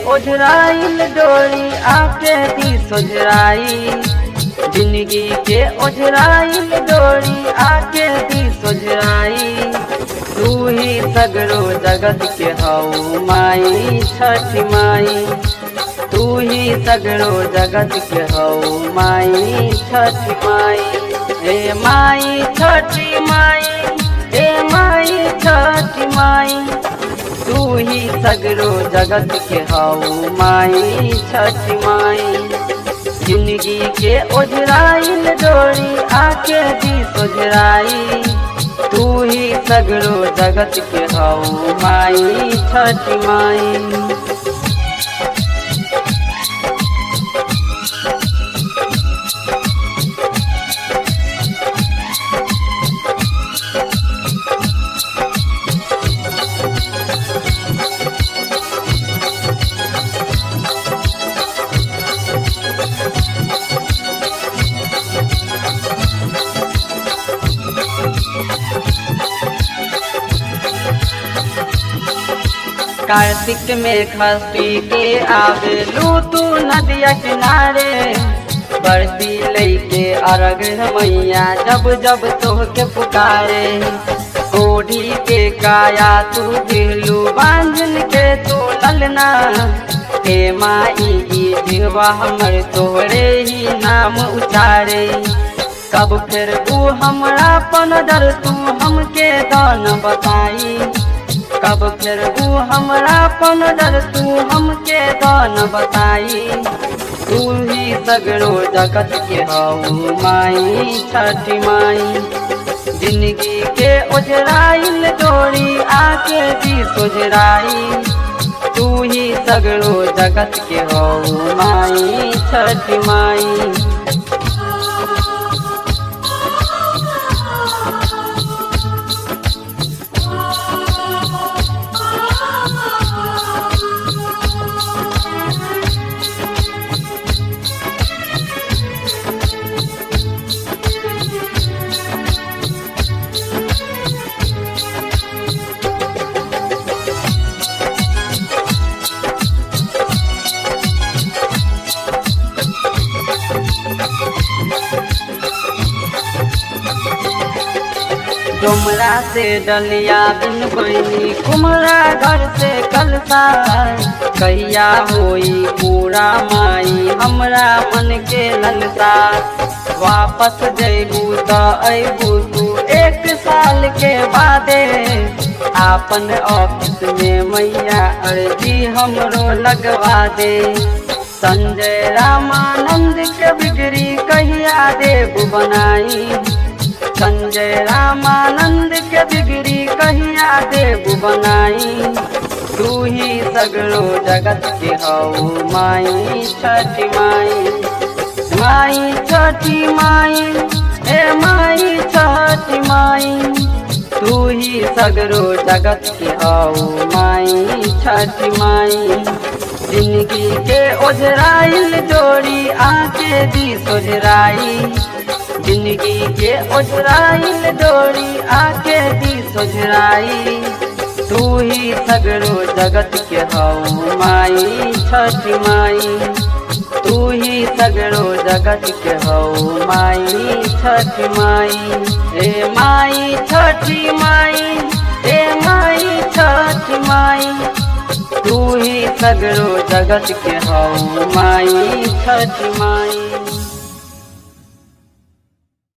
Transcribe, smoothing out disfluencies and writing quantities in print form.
ओझराइल डोरी आके दी सोझराई, जिंदगी के ओझराइल डोरी आके दी सोझराई। तू ही सगरो जगत के हऊ माई छठ माई, तू ही सगरो जगत के हऊ माई छठ माई। हे माई छठी माई, हे माई छठी माई, तू ही सगरो जगत के हऊ माई छठ माई। जिंदगी के ओझराइल डोरी आके दी सोझराई, तू ही सगरो जगत के हऊ माई छठ माई। कार्तिक में खस्ती के आवेलू तू नदिया किनारे, बरती लैके अरग मैया जब जब तोहके पुकारे। कोढ़ी के काया तू दिलू बांझन के तू ललना, हे माई ई जीवा हमर तोहरे ही नाम उचारे। कब फिर तू हमरा पन दर तू हमके दान बताई, कब फिर तू हमरा पन दर तू हमके दान बताई। तू ही सगरो जगत के हऊ माई छठ माई, जिंदगी के ओझराइल डोरी आके दी सोझराई। तू ही सगरो जगत के हऊ माई छठ माई। डुमरा से डलिया बिन बनी कुमरा घर से कलसा, कहिया होई पूरा माई हमरा मन के ललसा। वापस जैबू त अबू तू एक साल के बादे, आपन ऑफिस में मैया अर्जी हमरो लगवा दे। संजय रामानंद के बिगड़ी कहिया देबू बनाई, संजय रामानंद के बिगड़ी कहिया देबू बनाई। तू ही सगरो जगत के हऊ माई छठ माई, माई छठी माई, हे माई छठी माई, तू ही सगरो जगत के हऊ माई छठ माई। जिंदगी के ओझराइल डोरी आके दी सोझराई, जिंदगी के ओझराइल डोरी आके दी सोझराई। तू ही सगरो जगत के हऊ माई छठ माई, तू ही सगरो जगत के हऊ माई छठ माई। हे माई छठी माई, हे माई छठ माई, तू ही सगरो जगत के हऊ माई छठ माई।